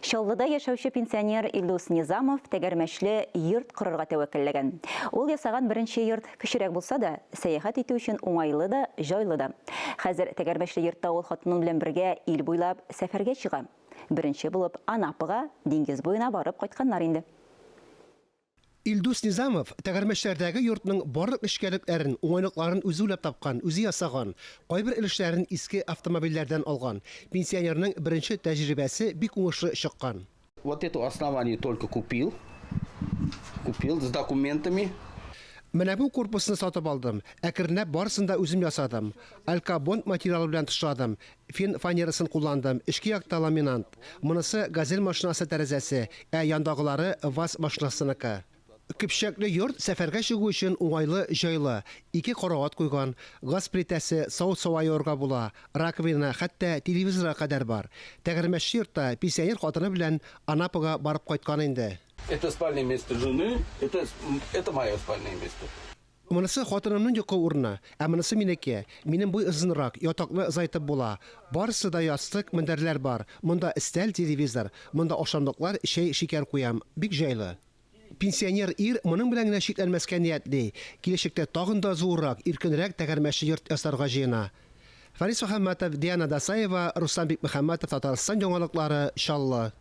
Чаллыда яшәүче пенсионер Илдус Низамов тәгәрмәчле йорт корырга тәвәккәлләгән. Ул ясаган беренче йорт кечерәк булса да, сәяхәт итү өчен уңайлы да, җайлы да. Хәзер тәгәрмәчле йортта ул хатыны белән бергә ил буйлап сәфәргә чыга. Беренче булып Анапага, диңгез буена барып кайтканнар инде. Илдус Низамов тәгәрмәчләрдәге йортның барлык нечкәлекләрен, уңайлыкларын үзе уйлап тапкан, үзе ясаган, кайбер өлешләрен иске автомобильләрдән алган. Пенсионерның беренче тәҗрибәсе бик уңышлы чыккан. Вот это основание только купил, купил с документами. Менә бу корпусны сатып алдым. Әкренләп барысын да үзем ясадым. Алькабонд материалы белән тышладым, фин фанерасын кулландым, эчке якта ламинант. Монысы Газель машинасы тәрәзәсе, ә яндагылары ВАЗ машинасыныкы. Көпчәкле йорт сәфәргә чыгу өчен уңайлы, җайлы. Ике карават куйган, газ плитәсе, савыт-саба юарга була, раковина, хәтта телевизорга кадәр бар. Тәгәрмәчче йортта пенсионер хатыны белән Анапага барып кайткан инде. Это спальное место жены, это, это мое спальное место. Монысы хатынымның йокы урыны, ә монысы минеке. Минем буй озынрак, ятакны озайтып була. Барысы да ястык, мендәрләр бар. Монда өстәл, телевизор. Монда ашамлыклар, чәй, шикәр куям. Бик җайлы. Пенсионер ир моның белән генә чикләнмәскә ниятли. Киләчәктә тагын да зуррак, иркенрәк тәгәрмәчле йорт ясарга җыена. Фарис Мөхәммәтов, Диана Дасаева, Руслан Бикмөхәммәтов, Татарстан яңалыклары, Чаллы.